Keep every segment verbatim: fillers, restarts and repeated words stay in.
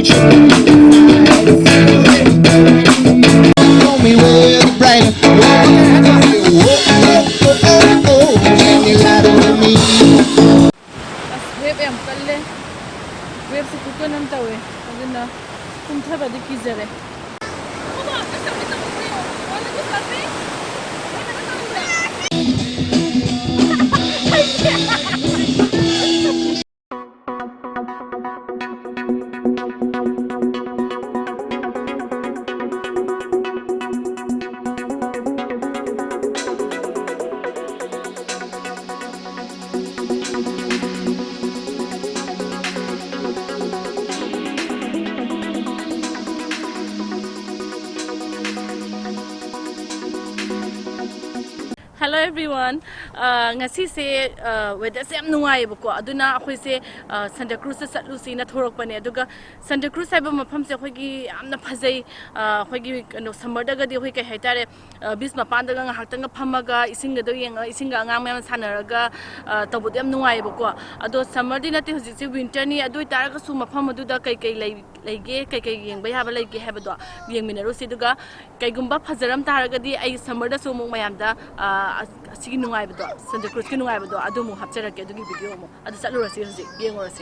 Show me where the bright light. Whoa, whoa, whoa, whoa, whoa. Can you lie to me? ꯑꯁ, web ꯌꯥꯝ ꯀꯜꯂꯦ꯫ ꯋꯦꯕꯁꯦ ꯈꯨꯀꯟ ꯑꯃ ꯇꯧꯋꯦ꯫ ꯑꯗꯨꯅ ꯀꯨꯝꯊꯕꯗꯤ ꯀꯤꯖꯔꯦ꯫ Hello everyone. ꯑ, ꯉꯁꯤꯁꯦ, ꯑ, ꯋꯦꯗꯔꯁꯦ ꯌꯥꯝ ꯅꯨꯡꯉꯥꯏꯌꯦꯕꯀꯣ꯫ ꯑꯗꯨꯅ ꯑꯩꯈꯣꯏꯁꯦ, ꯑ, ꯁꯟꯗ ꯀ꯭ꯔꯨꯖꯇ ꯆꯠꯂꯨꯁꯤꯅ ꯊꯣꯔꯛꯄꯅꯦ꯫ ꯑꯗꯨꯒ ꯁꯟꯗ ꯀ꯭ꯔꯨꯖ ꯍꯥꯏꯕ ꯃꯐꯝꯁꯦ ꯑꯩꯈꯣꯏꯒꯤ ꯌꯥꯝꯅ ꯐꯖꯩ꯫ ꯑ, ꯑꯩꯈꯣꯏꯒꯤ ꯀꯩꯅꯣ ꯁꯝꯃꯔꯗꯒꯗꯤ ꯑꯩꯈꯣꯏ ꯀꯩ ꯍꯥꯏꯇꯥꯔꯦ, ꯑ, ꯕꯤꯆ ꯃꯄꯥꯟꯗꯒ ꯉꯥꯏꯍꯥꯛꯇꯪꯒ ꯐꯝꯃꯒ ꯏꯁꯤꯡꯒꯗꯣ ꯌꯦꯡꯉꯒ ꯏꯁꯤꯡꯒ ꯑꯉꯥꯡ ꯃꯌꯥꯝ ꯁꯥꯟꯅꯔꯒ, ꯑ, ꯇꯧꯕꯗꯣ ꯌꯥꯝ ꯅꯨꯡꯉꯥꯏꯌꯦꯕꯀꯣ꯫ ꯑꯗꯣ ꯁꯝꯃꯔꯗꯤ ꯅꯠꯇꯦ, ꯍꯧꯖꯤꯛꯁꯦ ꯋꯤꯟꯇꯔꯅꯤ꯫ ꯑꯗꯨ ꯑꯣꯏꯇꯥꯔꯒꯁꯨ ꯃꯐꯝ ꯑꯗꯨꯗ ꯀꯩꯀꯩ ꯂꯩ ꯂꯩꯒꯦ, ꯀꯩꯀꯩ ꯌꯦꯡꯕ ꯌꯥꯕ ꯂꯩꯒꯦ ꯍꯥꯏꯕꯗꯣ ꯌꯦꯡꯃꯤꯟꯅꯔꯨꯁꯤ꯫ ꯑꯗꯨꯒ ꯀꯩꯒꯨꯝꯕ ꯐꯖꯔꯝ ꯇꯥꯔꯒꯗꯤ ꯑꯩ ꯁꯝꯃꯔꯗꯁꯨ ꯑꯃꯨꯛ ꯃꯌꯥꯝꯗ, ꯑ, ꯑꯁꯤꯒꯤ ꯅꯨꯡꯉꯥꯏꯕꯗꯣ, ꯁꯟꯗ ꯀ꯭ꯔꯨꯖꯀꯤ ꯅꯨꯡꯉꯥꯏꯕꯗꯣ ꯑꯗꯨ ꯑꯃꯨꯛ ꯍꯥꯞꯆꯔꯛꯀꯦ, ꯑꯗꯨꯒꯤ ꯚꯤꯗꯤꯑꯣ ꯑꯃꯨꯛ꯫ ꯑꯗꯨ ꯆꯠꯂꯨꯔꯁꯤ ꯍꯧꯖꯤꯛ, ꯌꯦꯡꯉꯨꯔꯁꯤ꯫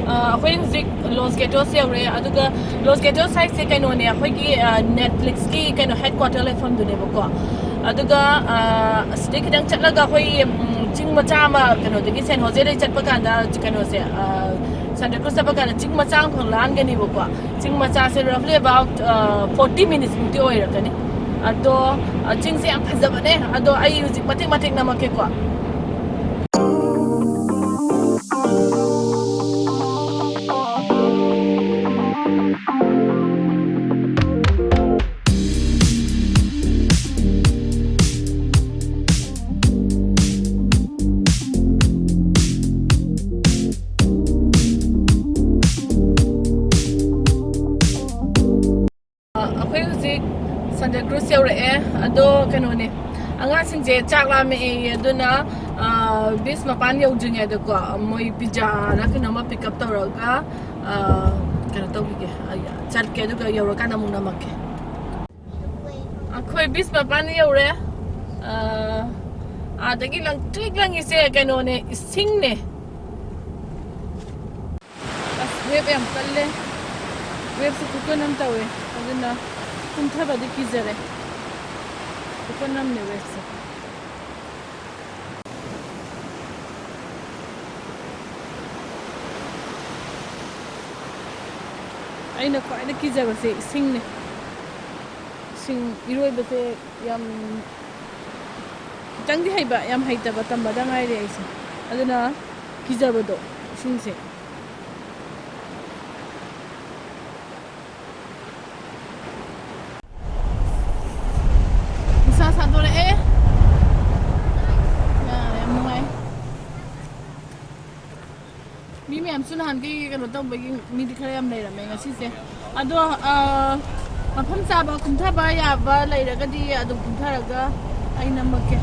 ꯑ, ꯑꯩꯈꯣꯏ ꯍꯧꯖꯤꯛ ꯂꯣꯁ ꯒꯦꯇꯣꯁ ꯌꯧꯔꯦ꯫ ꯑꯗꯨꯒ ꯂꯣꯁ ꯒꯦꯇꯣꯁ ꯍꯥꯏꯁꯦ ꯀꯩꯅꯣꯅꯦ, ꯑꯩꯈꯣꯏꯒꯤ, ꯑ, ꯅꯦꯠꯐ꯭ꯂꯤꯛꯁꯀꯤ ꯀꯩꯅꯣ ꯍꯦꯗ ꯀ꯭ꯋꯥꯇꯔ ꯂꯩꯐꯝꯗꯨꯅꯦꯕꯀꯣ꯫ ꯑꯗꯨꯒ, ꯑ, ꯑꯁꯤꯗꯩ ꯈꯤꯇꯪ ꯆꯠꯂꯒ ꯑꯩꯈꯣꯏ, ꯎꯝ, ꯆꯤꯡ ꯃꯆꯥ ꯑꯃ, ꯀꯩꯅꯣꯗꯒꯤ ꯁꯦꯟ ꯍꯣꯖꯦꯗꯒꯤ ꯆꯠꯄ ꯀꯥꯟꯗ, ꯀꯩꯅꯣꯁꯦ, ꯑ, ꯁꯥꯟꯇꯥ ꯀ꯭ꯔꯨꯖ ꯆꯠꯄ ꯀꯥꯟꯗ ꯆꯤꯡ ꯃꯆꯥ ꯑꯃꯈꯛ ꯂꯥꯟꯒꯅꯤꯕꯀꯣ꯫ ꯆꯤꯡ ꯃꯆꯥꯁꯦ roughly about, ꯑ, forty minutes ꯃꯨꯛꯇꯤ ꯑꯣꯏꯔꯛꯀꯅꯤ꯫ ꯑꯗꯣ, ꯑ, ꯆꯤꯡꯁꯦ ꯌꯥꯝ ꯐꯖꯕꯅꯦ꯫ ꯑꯗꯣ ꯑꯩ ꯍꯧꯖꯤꯛ ꯃꯇꯦꯛ ꯃꯇꯦꯛ ꯅꯝꯃꯛꯀꯦꯀꯣ꯫ ꯑꯩꯈꯣꯏ ꯍꯧꯖꯤꯛ ꯁꯥꯟꯇꯥ ꯀ꯭ꯔꯨꯖ ꯌꯧꯔꯛꯑꯦ꯫ ꯑꯗꯣ ꯀꯩꯅꯣꯅꯦ, ꯑꯉꯥꯡꯁꯤꯡꯁꯦ ꯆꯥꯛ ꯂꯥꯝꯃꯛꯑꯦꯌꯦ꯫ ꯑꯗꯨꯅ, ꯑ, ꯕꯤꯆ ꯃꯄꯥꯟ ꯌꯧꯗ꯭ꯔꯤꯉꯩꯗꯀꯣ, ꯃꯣꯏ ꯄꯤꯖꯥꯔ ꯀꯩꯅꯣꯝꯃ ꯄꯤꯛ ꯑꯞ ꯇꯧꯔꯒ, ꯑ, ꯀꯩꯅꯣ ꯇꯧꯈꯤꯒꯦ, ꯑꯩ ꯆꯠꯀꯦ, ꯑꯗꯨꯒ ꯌꯧꯔꯀꯥꯟꯗ ꯑꯃꯨꯛ ꯅꯝꯃꯛꯀꯦ꯫ ꯑꯩꯈꯣꯏ ꯕꯤꯁ ꯃꯄꯥꯟꯗ ꯌꯧꯔꯦ꯫ ꯑꯥ, ꯑꯥꯗꯒꯤ ꯂꯪꯇ꯭ꯔꯤꯛ ꯂꯪꯉꯤꯁꯦ ꯀꯩꯅꯣꯅꯦ, ꯏꯁꯤꯡꯅꯦ꯫ ꯑꯁ, ꯋꯦꯞ ꯌꯥꯝ ꯀꯜꯂꯦ꯫ ꯋꯦꯞꯁꯦ ꯈꯨꯀꯟ ꯑꯃ ꯇꯧꯋꯦ, ꯑꯗꯨꯅ ꯀꯨꯝꯊꯕꯗꯤ ꯀꯤꯖꯔꯦ꯫ ꯈꯨꯀꯟ ꯑꯃꯅꯦ ꯋꯦꯞꯁꯦ꯫ ꯑꯩꯅ ꯈ꯭ꯋꯥꯏꯗꯒꯤ ꯀꯤꯖꯕꯁꯦ ꯏꯁꯤꯡꯅꯦ꯫ ꯏꯁꯤꯡ ꯏꯔꯣꯏꯕꯁꯦ ꯌꯥꯝ ꯈꯤꯇꯪꯗꯤ ꯍꯩꯕ, ꯌꯥꯝ ꯍꯩꯇꯕ ꯇꯝꯕꯗ ꯉꯥꯏꯔꯤ ꯑꯩꯁꯦ꯫ ꯑꯗꯨꯅ ꯀꯤꯖꯕꯗꯣ ꯏꯁꯤꯡꯁꯦ꯫ ꯅꯨꯡꯁꯥ ꯁꯥꯗꯣꯔꯛꯑꯦ꯫ ꯌꯥ, ꯌꯥꯝ ꯅꯨꯡꯉꯥꯏ꯫ ꯃꯤ ꯃꯌꯥꯝꯁꯨ ꯅꯍꯥꯟꯒꯩ ꯀꯩꯅꯣ ꯇꯧꯕꯒꯤ ꯃꯤꯗꯤ ꯈꯔ ꯌꯥꯝ ꯂꯩꯔꯝꯃꯦ ꯉꯁꯤꯁꯦ꯫ ꯑꯗꯣ, ꯑ, ꯃꯐꯝ ꯆꯥꯕ ꯀꯨꯝꯊꯕ ꯌꯥꯕ ꯂꯩꯔꯒꯗꯤ ꯑꯗꯨꯝ ꯀꯨꯝꯊꯔꯒ ꯑꯩ ꯅꯝꯃꯛꯀꯦ꯫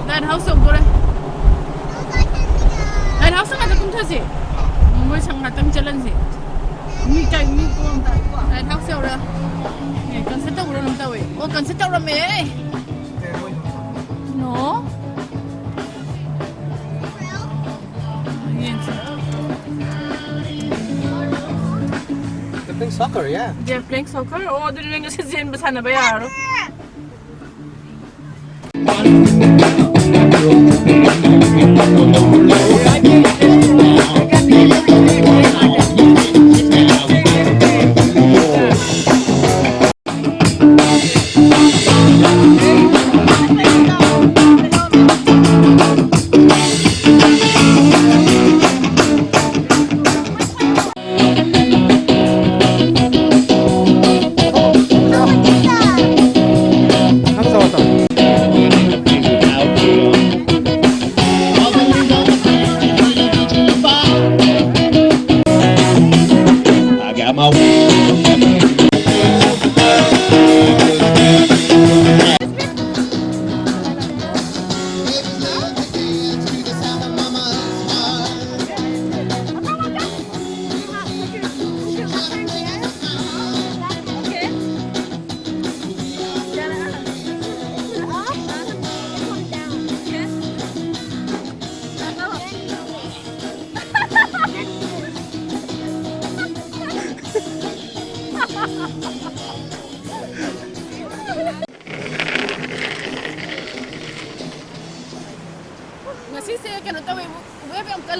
ꯂꯥꯏꯠ ꯍꯥꯎꯁ ꯌꯧꯗꯣꯔꯦ꯫ ꯂꯥꯏꯠ ꯍꯥꯎꯁ ꯉꯥꯛꯇ ꯀꯨꯝꯊꯁꯦ꯫ ꯃꯣꯏ ꯁꯪ ꯉꯥꯛꯇꯪ ꯆꯠꯍꯟꯁꯦ꯫ ꯃꯤ ꯀꯩ, ꯃꯤ ꯀꯣꯝ ꯇꯥꯏꯀꯣ꯫ ꯂꯥꯏꯠ ꯍꯥꯎꯁ ꯌꯧꯔꯦ꯫ ꯑꯦ, ꯀꯟꯁꯔꯠ ꯇꯧꯕ꯭ꯔꯣ ꯀꯩꯅꯣꯝ ꯇꯧꯋꯦ꯫ ꯑꯣ, ꯀꯟꯁꯔꯠ ꯇꯧꯔꯝꯃꯦ꯫ ꯅꯣ꯫ ꯌꯦꯡꯁꯦ꯫ They're playing soccer, yeah. They're playing soccer? ꯑꯣ, ꯑꯗꯨꯗꯤ ꯅꯪ ꯉꯁꯤ ꯆꯦꯟꯕ ꯁꯥꯟꯅꯕ ꯌꯥꯔꯔꯣꯏ꯫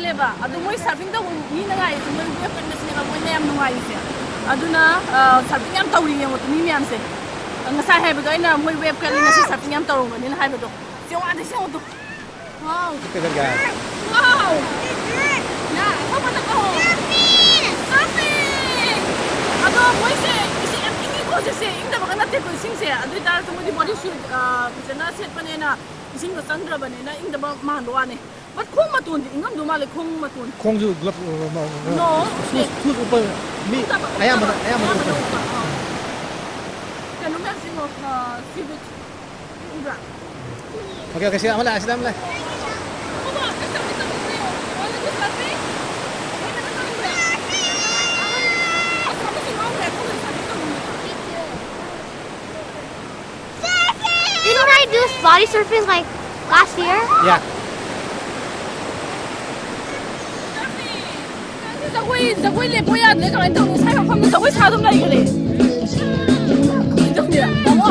ꯂꯦꯕ꯫ ꯑꯗꯨ ꯃꯣꯏ surfing ꯇꯧꯕ ꯃꯤꯅ ꯉꯥꯏꯔꯤꯁꯦ ꯃꯣꯏ wave ꯀꯟꯕꯁꯤꯅꯦꯕ ꯃꯣꯏꯅ ꯌꯥꯝ ꯅꯨꯡꯉꯥꯏꯔꯤꯁꯦ꯫ ꯑꯗꯨꯅ, ꯑ, surfing ꯌꯥꯝ ꯇꯧꯔꯤ ꯌꯦꯡꯉꯣ ꯃꯤ ꯃꯌꯥꯝꯁꯦ꯫ ꯉꯁꯥꯏ ꯍꯥꯏꯕꯗꯣ ꯑꯩꯅ ꯃꯣꯏ wave ꯀꯜꯂꯤ, ꯉꯁꯤ surfing ꯌꯥꯝ ꯇꯧꯔꯝꯒꯅꯤꯅ ꯍꯥꯏꯕꯗꯣ꯫ ꯁꯦ ꯋꯥꯗꯦ ꯁꯦ ꯋꯥꯗꯣ꯫ Wow꯫ Look at that guy. Wow! ꯌꯥ, ꯊꯣꯛꯄ ꯅꯠꯇ꯭ꯔꯣ? Surfing! ꯑꯗꯣ ꯃꯣꯏꯁꯦ ꯏꯁꯤꯡ ꯌꯥꯝ ꯏꯪꯉꯤꯀꯣ ꯍꯧꯖꯤꯛꯁꯦ꯫ ꯏꯪꯗꯕꯒ ꯅꯠꯇꯦꯀꯣ ꯏꯁꯤꯡꯁꯦ꯫ ꯑꯗꯨ ꯑꯣꯏꯇꯥꯔꯁꯨ ꯃꯣꯏꯗꯤ body suit, ꯑ, ꯐꯖꯅ ꯁꯦꯠꯄꯅꯤꯅ ꯏꯁꯤꯡꯗꯣ ꯆꯪꯗ꯭ꯔꯕꯅꯤꯅ ꯏꯪꯗꯕ ꯃꯥꯟꯕ ꯋꯥꯅꯤ꯫ But ꯈꯣꯡ ꯃꯇꯣꯟꯗꯤ ꯏꯪꯉꯝꯗꯧ ꯃꯥꯜꯂꯦ, ꯈꯣꯡ ꯃꯇꯣꯟ꯫ ꯈꯣꯡꯁꯨ glove, ꯑ, ꯑ, ꯑ, No, shoes, shoes ꯎꯞꯄ ꯃꯤ ꯎꯞꯇꯕ, ꯑꯌꯥꯝꯕꯅ, ꯎꯞꯇꯕ, ꯑꯌꯥꯝꯕꯅ ꯑꯌꯥꯝꯕꯅ ꯎꯞꯄ꯫ ꯎꯞꯄ, ꯑ꯫ ꯀꯩꯅꯣ ꯃꯌꯥꯝꯁꯤꯡꯉꯣ, ꯑ, seaweed ꯎꯕ꯭ꯔꯥ? Okay, okay, ꯁꯤꯗ ꯑꯃ ꯂꯥꯛꯑꯦ, ꯁꯤꯗ ꯑꯃ ꯂꯥꯛꯑꯦ꯫ Didn't I do body surfing, like, last year? Yeah. ꯖꯒꯣꯏ, ꯖꯒꯣꯏ ꯂꯦꯞꯄꯣ ꯌꯥꯗ꯭ꯔꯦ, ꯀꯃꯥꯏꯅ ꯇꯧꯅꯤ? ꯁ꯭ꯋꯥꯏ ꯃꯐꯝꯗ ꯖꯒꯣꯏ ꯁꯥ ꯑꯗꯨꯝ ꯂꯩꯈ꯭ꯔꯦ꯫ ꯀꯃꯥꯏꯅ ꯇꯧꯅꯤ? ꯇꯥꯃꯣ꯫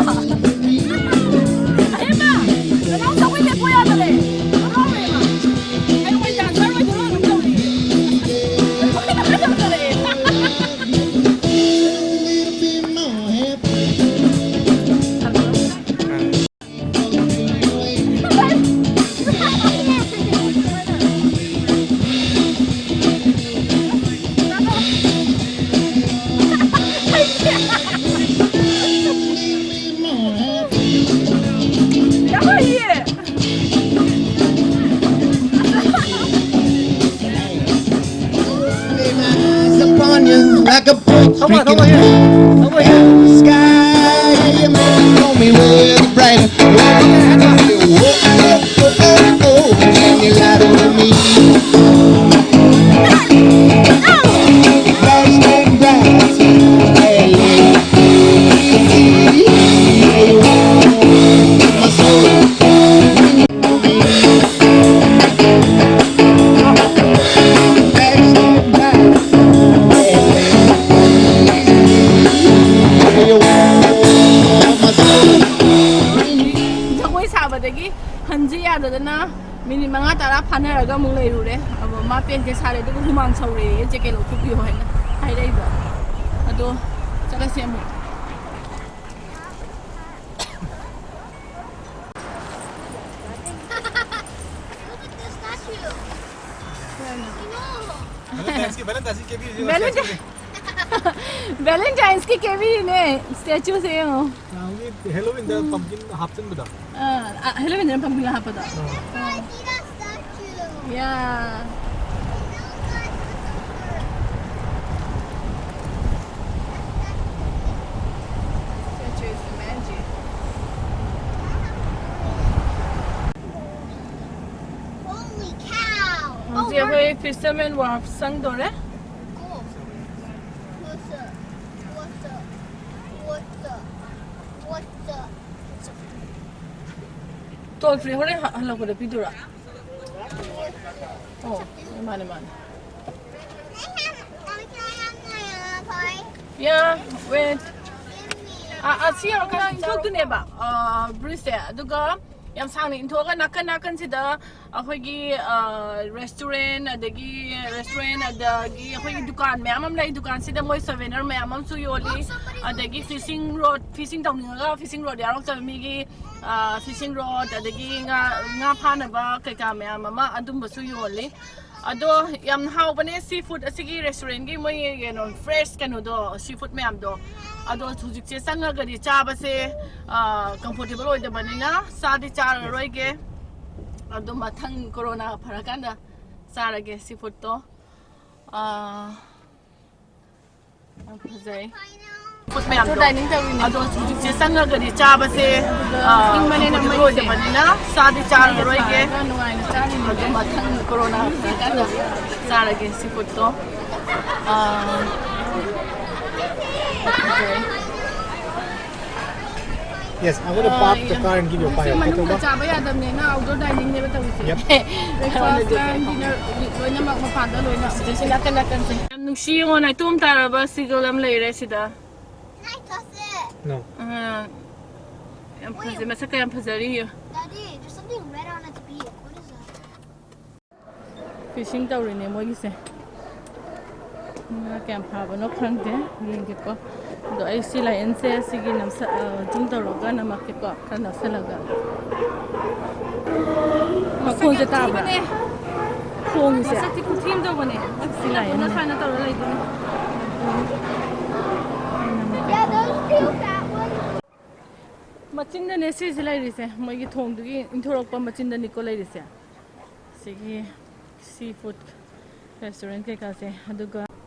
ꯑꯍꯦꯟꯕ, ꯅꯅꯥꯎ ꯖꯒꯣꯏ ꯂꯦꯞꯄꯣ ꯌꯥꯗꯔꯦ꯫ ꯍꯔꯥꯎꯔꯦꯕ꯫ ꯑꯩ ꯃꯣꯏ dancer ꯑꯣꯏꯗꯣꯏꯔꯣ ꯑꯗꯨꯝ ꯇꯧꯔꯤ꯫ ꯂꯣꯏꯅ ꯀꯃꯥꯏꯅ ꯇꯧꯗꯔꯦ? Lay my eyes upon you like a bird streaking through the sky. Yeah, you make me, call me with a bright and whoa, whoa, whoa, whoa, whoa, and you lie to me. Fast and bright, hey, yeah, you want my soul. ꯖꯒꯣꯏ ꯁꯥꯕꯗꯒꯤ ꯍꯟꯖꯤ ꯌꯥꯗꯗꯅ minute ꯃꯉꯥ ꯇꯔꯥ ꯐꯥꯅꯔꯒ ꯑꯃꯨꯛ ꯂꯩꯔꯨꯔꯦ꯫ ꯑꯗꯣ ꯃꯥ ꯄꯦꯟꯇꯦ ꯁꯥꯔꯦ, ꯑꯗꯨꯒ ꯍꯨꯃꯥꯡ ꯁꯧꯔꯦꯌꯦ, ꯖꯦꯀꯦꯠ ꯂꯧꯊꯣꯛꯄꯤꯌꯣ ꯍꯥꯏꯅ ꯍꯥꯏꯔꯛꯏꯕ꯫ ꯑꯗꯣ ꯆꯠꯂꯁꯦ ꯑꯃꯨꯛ꯫ Look at the statue. ꯀꯩꯅꯣ? Valentine's ꯀꯤ, Valentine's ꯀꯤ ꯀꯦꯕꯤꯔꯤꯁꯦ ꯌꯦꯡꯉꯣ, Valentine-, statue ꯁꯦ꯫ Valentine's ꯀꯤ ꯀꯦꯕꯤꯔꯤꯅꯦ, statue ꯁꯦ ꯌꯦꯡꯉꯣ꯫ ꯅꯍꯥꯟꯒꯤ Halloween ꯗ pumpkin ꯍꯥꯞꯆꯤꯟꯕꯗꯣ꯫ ꯑꯥ, ꯑ, Halloween ꯗꯅ pumpkin ꯍꯥꯞꯄꯗꯣ꯫ ꯑꯥ꯫ ꯑꯥ꯫ Yeah. Statue is the magic. Holy cow! ꯍꯧꯖꯤꯛ ꯑꯩꯈꯣꯏ Fisherman Wharf ꯆꯪꯗꯣꯔꯦ꯫ Cool. What's up? What's up? What's up? What's up? Toll free ꯍꯣꯔꯦꯟ ꯍ-, ꯍꯜꯂꯛꯄꯗ ꯄꯤꯗꯣꯏꯔꯥ? ꯑꯣ, ꯃꯥꯅꯦ, ꯃꯥꯅꯦ꯫ Yeah, wait. ꯑ, ꯑ, ꯁꯤ ꯌꯧꯔꯀꯥꯟꯗ ꯏꯟꯊꯣꯛꯇꯣꯏꯅꯦꯕ, ꯑ, bridge ꯁꯦ꯫ ꯑꯗꯨꯒ ꯌꯥꯝ ꯁꯥꯡꯅ ꯏꯟꯊꯣꯛꯑꯒ ꯅꯥꯀꯟ ꯅꯥꯀꯟꯁꯤꯗ ꯑꯩꯈꯣꯏꯒꯤ, ꯑ, restaurant, ꯑꯗꯒꯤ restaurant, ꯑꯗꯒꯤ ꯑꯩꯈꯣꯏꯒꯤ ꯗꯨꯀꯥꯟ ꯃꯌꯥꯝ ꯑꯃ ꯂꯩ꯫ ꯗꯨꯀꯥꯟꯁꯤꯗ ꯃꯣꯏ souvenir ꯃꯌꯥꯝ ꯑꯃꯁꯨ ꯌꯣꯜꯂꯤ꯫ ꯑꯗꯒꯤ fishing rod, fishing ꯇꯧꯅꯤꯡꯉꯒ fishing rod ꯌꯥꯎꯔꯛꯇꯕ ꯃꯤꯒꯤ, ꯑ, fishing rod, ꯑꯗꯒꯤ ꯉꯥ, ꯉꯥ ꯐꯥꯅꯕ ꯀꯩꯀꯥ ꯃꯌꯥꯝ ꯑꯃ ꯑꯗꯨꯝꯕꯁꯨ ꯌꯣꯜꯂꯤ꯫ ꯑꯗꯣ ꯌꯥꯝ ꯍꯥꯎꯕꯅꯦ seafood ꯑꯁꯤꯒꯤ restaurant ꯀꯤ ꯃꯣꯏ ꯀꯩꯅꯣ fresh ꯀꯩꯅꯣꯗꯣ, seafood ꯃꯌꯥꯝꯗꯣ꯫ ꯑꯗꯣ ꯍꯧꯖꯤꯛꯁꯦ ꯆꯪꯉꯒꯗꯤ ꯆꯥꯕꯁꯦ, ꯑ, comfortable ꯑꯣꯏꯗꯕꯅꯤꯅ ꯆꯥꯗꯤ ꯆꯥꯔꯔꯣꯏꯒꯦ꯫ ꯑꯗꯣ ꯃꯊꯪ corona ꯐꯔꯀꯥꯟꯗ ꯆꯥꯔꯒꯦ seafood ꯇꯣ꯫ ꯑ, ꯌꯥꯝ ꯐꯖꯩ꯫ Food ꯃꯌꯥꯝꯗꯣ꯫ Outdoor dining ꯇꯧꯔꯤꯅꯦ꯫ ꯑꯗꯣ ꯍꯧꯖꯤꯛꯁꯦ ꯆꯪꯉꯒꯗꯤ ꯆꯥꯕꯁꯦ, ꯑꯗꯨꯒ ꯑ, ꯏꯪꯕꯅꯤꯅ comfortable ꯃꯩꯁꯦ꯫ ꯑꯣꯏꯗꯕꯅꯤꯅ ꯆꯥꯗꯤ ꯆꯥꯔꯔꯣꯏꯒꯦ꯫ ꯃꯩꯒ ꯊꯥꯔꯒ ꯅꯨꯡꯉꯥꯏꯅ ꯆꯥꯔꯤꯅꯦ꯫ ꯑꯗꯣ ꯃꯊꯪ corona ꯐꯔꯀꯥꯟꯗ ꯆꯥꯔꯒꯦ seafood ꯇꯣ꯫ ꯑ, ꯌꯥꯝ ꯐꯖꯩ꯫ Yes, I'm gonna park the car and give you a ꯍꯧꯖꯤꯛꯁꯦ ꯄꯥꯏꯌꯣ꯫ ꯃꯅꯨꯡꯗ ꯆꯥꯕ ꯌꯥꯗꯕꯅꯤꯅ outdoor dining ꯅꯦꯕ ꯇꯧꯔꯤꯁꯦ꯫ Yep. Breakfast, lunch, dinner ꯂꯣꯏꯅꯃꯛ ꯃꯄꯥꯟꯗ ꯂꯣꯏꯅ꯫ ꯍꯧꯖꯤꯛꯁꯦ ꯅꯥꯀꯟ ꯅꯥꯀꯟꯁꯦ꯫ ꯌꯥꯝ ꯅꯨꯡꯁꯤ ꯌꯦꯡꯉꯣ, ꯅꯥꯏꯇꯣꯝ ꯇꯥꯔꯕ seagull ꯑꯃ ꯂꯩꯔꯦ ꯁꯤꯗ꯫ Can I touch it? No. ꯑ, ꯌꯥꯝ ꯐꯖꯩ, ꯃꯁꯛꯀ ꯌꯥꯝ ꯐꯖꯔꯤ꯫ Daddy, there's something red on its beak. What is that? ꯐꯤꯁꯤꯡ ꯇꯧꯔꯤꯅꯦ ꯃꯣꯏꯒꯤꯁꯦ꯫ ꯉꯥ ꯀꯌꯥꯝ ꯐꯥꯕꯅꯣ ꯈꯪꯗꯦ, ꯌꯦꯡꯒꯦꯀꯣ꯫ ꯑꯗꯣ ꯑꯩ ꯁꯤ ꯂꯥꯏꯟꯁꯦ ꯁꯤꯒꯤ ꯅꯝꯁ-, ꯑ, zoom ꯇꯧꯔꯒ ꯅꯝꯃꯛꯀꯦꯀꯣ, ꯈꯔ ꯅꯛꯁꯜꯂꯒ꯫ ꯃꯈꯣꯟꯁꯦ ꯇꯥꯕ꯭ꯔꯥ? ꯊꯤꯕꯅꯦ꯫ ꯈꯣꯡꯁꯦ꯫ ꯃꯁꯛꯇꯤ ꯈꯨꯊꯤ ꯑꯃ ꯇꯧꯕꯅꯦ꯫ ꯁꯤ ꯂꯥꯏꯟ ꯅꯠꯇꯅ ꯁꯨꯃꯥꯏꯅ ꯇꯧꯔ ꯂꯩꯗꯣꯏꯅꯦ꯫ ꯃꯆꯤꯟꯗꯅꯦ ꯁꯤꯁꯦ ꯂꯩꯔꯤꯁꯦ, ꯃꯣꯏꯒꯤ ꯊꯣꯡꯗꯨꯒꯤ ꯏꯟꯊꯣꯔꯛꯄ ꯃꯆꯤꯟꯗꯅꯤꯀꯣ ꯂꯩꯔꯤꯁꯦ꯫ ꯁꯤꯒꯤ ꯁꯤ ꯐꯨꯗ ꯔꯦꯁꯇꯨꯔꯦꯟ ꯀꯩꯀꯥꯁꯦ꯫ ꯑꯗꯨꯒ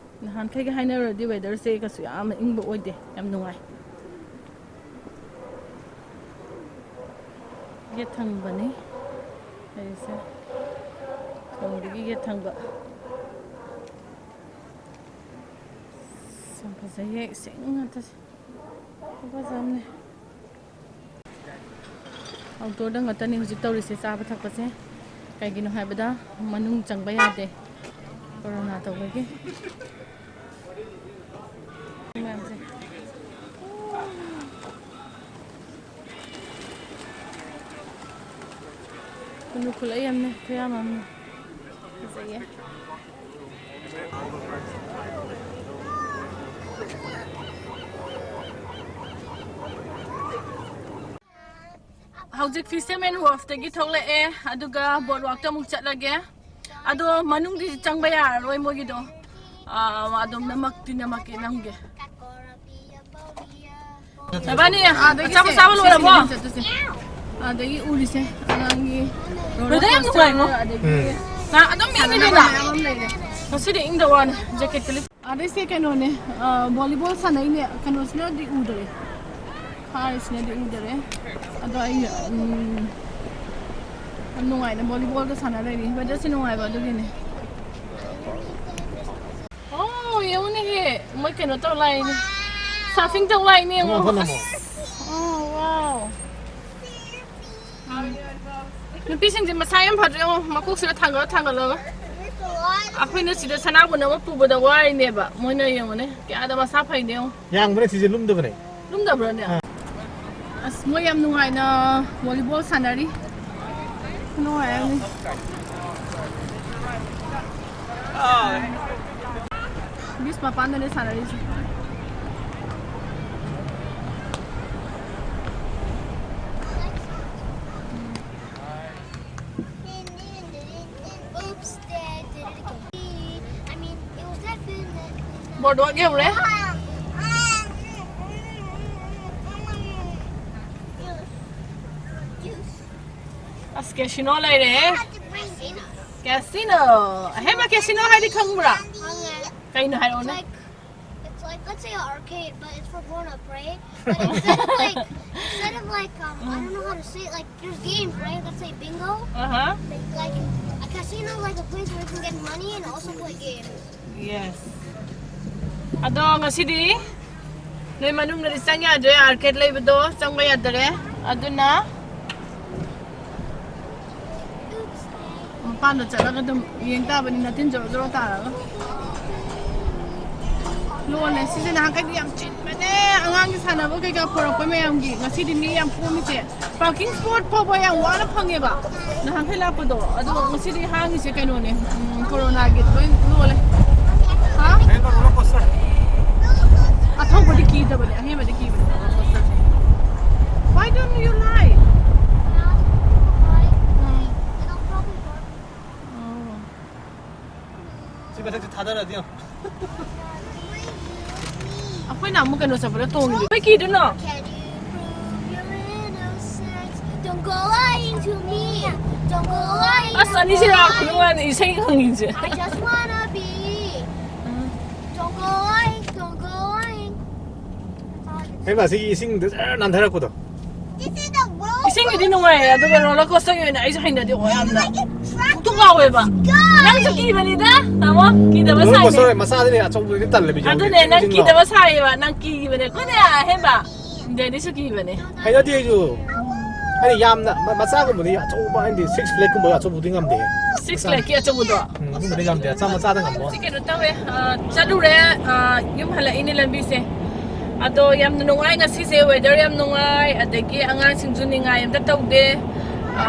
ꯅꯍꯥꯟꯈꯩꯒ ꯍꯥꯏꯅꯔꯨꯔꯗꯤ ꯋꯦꯗꯔꯁꯦ ꯀꯩꯁꯨ ꯌꯥꯝꯅ ꯏꯪꯕ ꯑꯣꯏꯗꯦ, ꯌꯥꯝ ꯅꯨꯡꯉꯥꯏ꯫ ꯒꯦꯠ ꯊꯪꯕꯅꯤ ꯂꯩꯔꯤꯁꯦ, ꯊꯣꯡꯗꯒꯤ ꯒꯦꯠ ꯊꯪꯕ꯫ ꯌꯥꯝ ꯐꯖꯩꯌꯦ, ꯏꯁꯤꯡ ꯉꯥꯛꯇꯁꯦ꯫ ꯐꯖꯕꯅꯦ꯫ ꯑꯥꯎꯠꯗꯣꯔꯗ ꯉꯥꯛꯇꯅꯤ ꯍꯧꯖꯤꯛ ꯇꯧꯔꯤꯁꯦ, ꯆꯥꯕ ꯊꯛꯄꯁꯦ꯫ ꯀꯩꯒꯤꯅꯣ ꯍꯥꯏꯕꯗ ꯃꯅꯨꯡ ꯆꯪꯕ ꯌꯥꯗꯦ, ꯀꯣꯔꯣꯅꯥ ꯇꯧꯕꯒꯤ꯫ ꯃꯌꯥꯝꯁꯦ꯫ ꯈꯨꯅꯨ ꯈꯨꯂꯛ ꯌꯥꯝꯅ ꯈꯨꯌꯥꯝ ꯑꯃꯅꯤ꯫ ꯐꯖꯩꯌꯦ꯫ ꯍꯧꯖꯤꯛ ꯐꯤꯁꯔꯃꯦꯟ ꯋꯥꯔꯐꯇꯒꯤ ꯊꯣꯛꯂꯛꯑꯦ, ꯑꯗꯨꯒ ꯕꯣꯠ ꯋꯥꯛꯇ ꯑꯃꯨꯛ ꯆꯠꯂꯒꯦ꯫ ꯑꯗꯣ ꯃꯅꯨꯡꯗꯤ ꯆꯪꯕ ꯌꯥꯔꯔꯣꯏ ꯃꯣꯏꯒꯤꯗꯣ꯫ ꯑꯥ, ꯑꯗꯨꯝ ꯅꯝꯃꯛꯇꯤ ꯅꯝꯃꯛꯀꯦ, ꯅꯝꯒꯦ꯫ ꯅꯕꯥꯅꯤ ꯑꯆꯥꯄꯣꯠ ꯆꯥꯕ ꯂꯣꯏꯔꯕꯣ? ꯑꯗꯒꯤ ꯎꯔꯤꯁꯦ ꯑꯉꯥꯡꯒꯤ roller ꯋꯦꯗꯔ ꯌꯥꯝ coaster, ꯅꯨꯡꯉꯥꯏꯉꯣ꯫ ꯑꯗꯒꯤ ꯎꯝ꯫ ꯅꯪ ꯑꯗꯨꯝ ꯁꯥꯟꯅꯅꯕ ꯏꯪꯉꯤꯗꯅ꯫ ꯃꯌꯥꯝ ꯑꯃ ꯂꯩꯔꯦ꯫ ꯉꯁꯤꯗꯤ ꯏꯪꯗ ꯋꯥꯅꯤ, ꯖꯦꯀꯦꯠꯀ ꯂꯤꯠ-, ꯑꯗꯩꯁꯦ ꯀꯩꯅꯣꯅꯦ, ꯑ, ꯚꯣꯂꯤꯕꯣꯜ ꯁꯥꯟꯅꯩꯅꯦ꯫ ꯀꯩꯅꯣꯁꯤꯅꯗꯤ ꯎꯗꯔꯦ, ꯈꯥꯔꯤꯁꯤꯅꯗꯤ ꯎꯗꯔꯦ꯫ ꯑꯗꯣ ꯑꯩ, ꯎꯝ, ꯌꯥꯝ ꯅꯨꯡꯉꯥꯏꯅ ꯚꯣꯂꯤꯕꯣꯜꯒ ꯁꯥꯟꯅ ꯂꯩꯔꯤ꯫ ꯋꯦꯗꯔꯁꯦ ꯅꯨꯡꯉꯥꯏꯕ ꯑꯗꯨꯒꯤꯅꯦ꯫ ꯑꯣ, ꯌꯦꯡꯉꯨꯅꯦꯍꯦ, ꯃꯣꯏ ꯀꯩꯅꯣ ꯇꯧ ꯂꯥꯛꯏꯅꯦ, ꯁꯥꯔꯐꯤꯡ ꯇꯧ ꯂꯥꯛꯏꯅꯦ, ꯌꯦꯡꯉꯣ꯫ ꯊꯝꯃꯣ, ꯊꯝꯃꯣ꯫ ꯑꯁ, ꯑꯣ, ꯋꯥꯎ꯫ ꯎꯝ꯫ ꯅꯨꯄꯤꯁꯤꯡꯁꯦ ꯃꯁꯥ ꯌꯥꯝ ꯐꯗ꯭ꯔꯦ, ꯌꯦꯡꯉꯣ, ꯃꯀꯣꯛꯁꯤꯗ ꯊꯥꯡꯒꯠꯂ ꯊꯥꯡꯒꯠꯂꯒ꯫ ꯑꯩꯈꯣꯏꯅ ꯁꯤꯗ ꯁꯅꯥꯕꯨꯟ ꯑꯃ ꯄꯨꯕꯗ ꯋꯥꯔꯤꯅꯦꯕ, ꯃꯣꯏꯅ ꯌꯦꯡꯉꯨꯅꯦ, ꯀꯌꯥꯗ ꯃꯁꯥ ꯐꯩꯅꯦ, ꯌꯦꯡꯉꯣ꯫ ꯌꯥꯡꯕꯅꯦ ꯁꯤꯁꯦ, ꯂꯨꯝꯗꯕꯅꯦ꯫ ꯂꯨꯝꯗꯕ꯭ꯔꯅꯦ? ꯑꯥ꯫ ꯑꯁ, ꯃꯣꯏ ꯌꯥꯝ ꯅꯨꯡꯉꯥꯏꯅ ꯚꯣꯂꯤꯕꯣꯜ ꯁꯥꯟꯅꯔꯤ꯫ ꯈꯨꯅꯨꯡꯉꯥꯏ ꯑꯃꯅꯤ꯫ ꯃꯄꯥꯟꯗꯅꯦ ꯁꯥꯟꯅꯔꯤꯁꯦ꯫ Oops, Dad did it again. I mean, it was definitely not. Boardwalk ꯌꯧꯔꯦ꯫ Juice. ꯑꯁ, casino ꯂꯩꯔꯦ꯫ Casino. ꯑꯍꯦꯟꯕ casino ꯍꯥꯏꯗꯤ ꯈꯪꯕ꯭ꯔꯥ? ꯈꯪꯉꯦ꯫ ꯀꯩꯅꯣ ꯍꯥꯏꯔꯛꯑꯣꯅꯦ꯫ It's like, it's like, let's say an arcade, but it's for grown up, right? But instead of like, instead of like, um, I don't know how to say it. Like, there's games, right? Let's say bingo. Uh-huh. Like a casino, like a place where you can get money and also play games. Yes. ꯑꯗꯣ ꯉꯁꯤꯗꯤ ꯅꯣꯏ ꯃꯅꯨꯡꯗꯗꯤ ꯆꯪ ꯌꯥꯗ꯭ꯔꯦ, arcade ꯂꯩꯕꯗꯣ ꯆꯪꯕ ꯌꯥꯗꯔꯦ꯫ ꯑꯗꯨꯅ ꯃꯄꯥꯟꯗ ꯆꯠꯂꯒ ꯑꯗꯨꯝ ꯌꯦꯡ ꯇꯥꯕꯅꯤ, ꯅꯥꯇꯤꯟ ꯖꯣꯔꯣ ꯖꯣꯔꯣ ꯇꯥꯔꯒ꯫ ꯂꯣꯜꯂꯦ꯫ ꯁꯤꯁꯦ ꯅꯍꯥꯟꯈꯩꯗꯤ ꯌꯥꯝ ꯆꯤꯟꯕꯅꯦ, ꯑꯉꯥꯡꯒꯤ ꯁꯥꯟꯅꯕ ꯀꯩꯀꯥ ꯄꯨꯔꯛꯄ ꯃꯌꯥꯝꯒꯤ꯫ ꯉꯁꯤꯗꯤ ꯃꯤ ꯌꯥꯝ ꯀꯣꯝꯃꯤꯁꯦ꯫ Parking spot ꯐꯥꯎꯕ ꯌꯥꯝ ꯋꯥꯅ ꯐꯪꯉꯦꯕ ꯅꯍꯥꯟꯈꯩ ꯂꯥꯛꯄꯗꯣ꯫ ꯑꯗꯣ ꯉꯁꯤꯗꯤ ꯍꯥꯡꯉꯤꯁꯦ ꯀꯩꯅꯣꯅꯦ, ꯎꯝ, ꯀꯣꯔꯣꯅꯥꯒꯤ ꯂꯣꯏ ꯂꯣꯜꯂꯦ꯫ ꯍꯥ? ꯑꯊꯧꯕꯗꯤ ꯀꯤꯗꯕꯅꯦ, ꯑꯍꯦꯟꯕꯗꯤ ꯀꯤꯕꯅꯦ꯫ Why don't you lie? ꯎꯝ꯫ ꯑꯣ꯫ ꯁꯤ ꯃꯊꯛꯁꯦ ꯊꯥꯗꯔꯗꯤ ꯌꯦꯡꯉꯣ꯫ ꯑꯩꯈꯣꯏꯅ ꯑꯃꯨꯛ ꯀꯩꯅꯣ ꯆꯠꯄꯗ ꯇꯣꯡꯉꯤꯗꯨ꯫ ꯀꯩ ꯀꯤꯗꯨꯅꯣ? Can you prove your innocence? Don't go lying to me. Don't go lying. ꯑꯁ, ꯑꯅꯤꯁꯦ ꯌꯥꯝ ꯈꯨꯅꯨꯡꯉꯥꯏꯅ ꯏꯁꯩ ꯈꯪꯉꯤꯁꯦ꯫ I just wanna be. Don't go lying, don't go lying. Hema, ꯁꯤꯒꯤ ꯏꯁꯤꯡꯗ ꯖꯔ ꯅꯥꯟꯊꯔꯛꯄꯗꯣ꯫ This is the roller ꯏꯁꯤꯡꯒꯤꯗꯤ ꯅꯨꯡꯉꯥꯏꯌꯦ, ꯑꯗꯨꯒ roller coaster ꯒꯤ ꯑꯣꯏꯅ ꯑꯩꯁꯨ ꯍꯩꯅꯗꯦ꯫ ꯑꯣ, ꯌꯥꯝꯅ ꯊꯨꯛ ꯊꯨꯛ ꯂꯥꯎꯋꯦꯕ꯫ ꯅꯪꯁꯨ ꯀꯤꯕꯅꯤꯗ, ꯇꯥꯃꯣ, ꯀꯤꯗꯕ roller coaster ꯁꯥꯏꯅꯦ꯫ ꯃꯆꯥꯗꯨꯅꯦ, ꯑꯆꯧꯕꯗꯨꯗꯤ ꯇꯜꯂꯦꯕ, ꯌꯥꯝ ꯑꯗꯨꯅꯦ, ꯅꯪ ꯏꯁꯤꯡꯗꯣ꯫ ꯀꯤꯗꯕ ꯁꯥꯏꯌꯦꯕ, ꯅꯪ ꯀꯤꯕꯅꯦ꯫ ꯑꯩꯈꯣꯏꯅ ꯑꯍꯦꯟꯕ ꯗꯦꯅꯤꯁꯁꯨ ꯀꯤꯕꯅꯦ꯫ ꯍꯩꯅꯗꯦ ꯑꯩꯁꯨ꯫ ꯍꯥꯏꯗꯤ ꯌꯥꯝꯅ ꯃ-, ꯃꯆꯥꯒꯨꯝꯕꯗꯤ ꯑꯆꯧꯕ, ꯍꯥꯏꯗꯤ Six Flag ꯀꯨꯝꯕ ꯑꯆꯧꯕꯗꯤ ꯉꯝꯗꯦ꯫ Six ꯃꯆꯥ꯫ Flag ꯀꯤ ꯑꯆꯧꯕꯗꯣ? ꯎꯝ, ꯑꯗꯨꯝꯕꯗꯤ ꯉꯝꯗꯦ꯫ ꯑꯆꯥ-, ꯃꯆꯥꯗ ꯉꯝꯕ ꯁꯤ ꯋꯥꯅꯤ꯫ ꯀꯩꯅꯣ ꯇꯧꯋꯦ, ꯑ, ꯆꯠꯂꯨꯔꯦ, ꯑ, ꯌꯨꯝ ꯍꯜꯂꯛꯏꯅꯦ ꯂꯝꯕꯤꯁꯦ꯫ ꯑꯗꯣ ꯌꯥꯝꯅ ꯅꯨꯡꯉꯥꯏ ꯉꯁꯤꯁꯦ, weather ꯌꯥꯝ ꯅꯨꯡꯉꯥꯏ, ꯑꯗꯒꯤ ꯑꯉꯥꯡꯁꯤꯡꯁꯨ ꯅꯤꯡꯉꯥꯏ ꯑꯝꯇ ꯇꯧꯗꯦ꯫ ꯑ,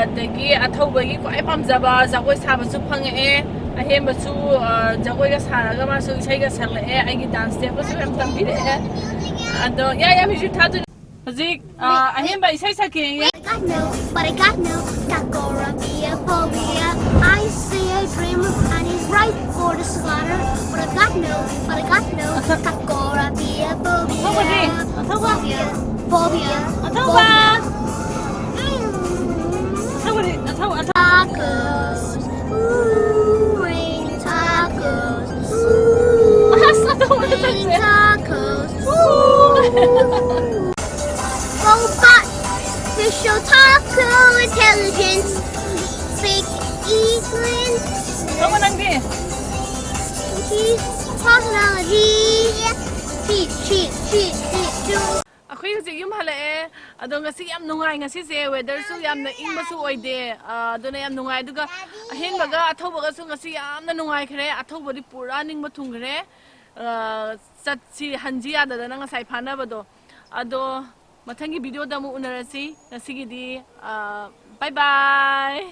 ꯑꯗꯒꯤ ꯑꯊꯧꯕꯒꯤ ꯈ꯭ꯋꯥꯏ ꯄꯥꯝꯖꯕ ꯖꯒꯣꯏ ꯁꯥꯕꯁꯨ ꯐꯪꯉꯛꯑꯦ꯫ ꯑꯍꯦꯟꯕꯁꯨ ꯑ, ꯖꯒꯣꯏꯒ ꯁꯥꯔꯒ ꯃꯥꯁꯨ ꯏꯁꯩꯒ ꯁꯛꯂꯛꯑꯦ, ꯑꯩꯒꯤ ꯗꯥꯟꯁ ꯁ꯭ꯇꯦꯞꯀꯁꯨ ꯌꯥꯝ ꯇꯝꯕꯤꯔꯛꯑꯦ꯫ ꯑꯗꯣ ꯌꯥꯏ, ꯌꯥꯏ, ꯃ꯭ꯌꯨꯖꯤꯛ ꯊꯥꯗꯣꯏꯅꯦ꯫ ꯍꯧꯖꯤꯛ ꯑ, ꯑꯍꯦꯟꯕ ꯏꯁꯩ ꯁꯛꯀꯦꯌꯦ꯫ I got no, but I got no tacophobia. I see a dream and it's right for the slaughter. But I got no, but I got no tacophobia. ꯊꯧꯕꯗꯤ? ꯊꯧꯕ? Phobia. Phobia. ꯊꯧꯕ? Mm. ꯊꯧꯕꯗꯤ? ꯊꯧ, ꯊꯧ. Tacos. Ooh, rain tacos. Ooh, ꯑꯁ, ꯊꯧꯕ rain ꯆꯠꯁꯦ꯫ tacos. Ooh. Robot visual taco intelligence. Fake equal. ꯊꯧꯕ ꯅꯪꯗꯤ? Cheese technology. Cheese, cheese, cheese, cheese, cheese. ꯑꯩꯈꯣꯏ ꯍꯧꯖꯤꯛ ꯌꯨꯝ ꯍꯜꯂꯛꯑꯦ꯫ ꯑꯗꯣ ꯉꯁꯤ ꯌꯥꯝ ꯅꯨꯡꯉꯥꯏ꯫ ꯉꯁꯤꯁꯦ ꯋꯦꯗꯔꯁꯨ ꯌꯥꯝꯅ ꯏꯪꯕꯁꯨ ꯑꯣꯏꯗꯦ꯫ ꯑ, ꯑꯗꯨꯅ ꯌꯥꯝ ꯅꯨꯡꯉꯥꯏ꯫ ꯑꯗꯨꯒ ꯑꯍꯦꯟꯕꯒ ꯑꯊꯧꯕꯒꯁꯨ ꯉꯁꯤ ꯌꯥꯝꯅ ꯅꯨꯡꯉꯥꯏꯈ꯭ꯔꯦ꯫ ꯑꯊꯧꯕꯗꯤ ꯄꯨꯔꯥ ꯅꯤꯡꯕ ꯊꯨꯡꯈ꯭ꯔꯦ꯫ ꯑ, ꯆꯠꯁꯤ ꯍꯟꯁꯤ ꯌꯥꯗꯗꯅ ꯉꯁꯥꯏ ꯐꯥꯅꯕꯗꯣ꯫ ꯑꯗꯣ ꯃꯊꯪꯒꯤ ꯚꯤꯗꯤꯑꯣꯗ ꯑꯃꯨꯛ ꯎꯅꯔꯁꯤ꯫ ꯉꯁꯤꯒꯤꯗꯤ, ꯑ, bye bye꯫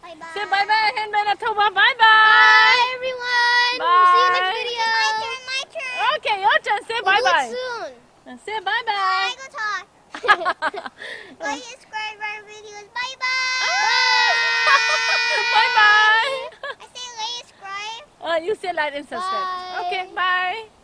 Bye bye. Say bye bye, ꯑꯍꯦꯟꯕ ꯑꯊꯧꯕ, bye bye. Bye everyone. See you next Bye. Video. My turn, my turn. Okay, your turn. Say bye We'll do it bye. Soon. Say bye bye. I go talk. Like, subscribe our videos. Bye bye. Bye bye. I say like, subscribe. Uh, you say like and subscribe. Bye. Okay, bye.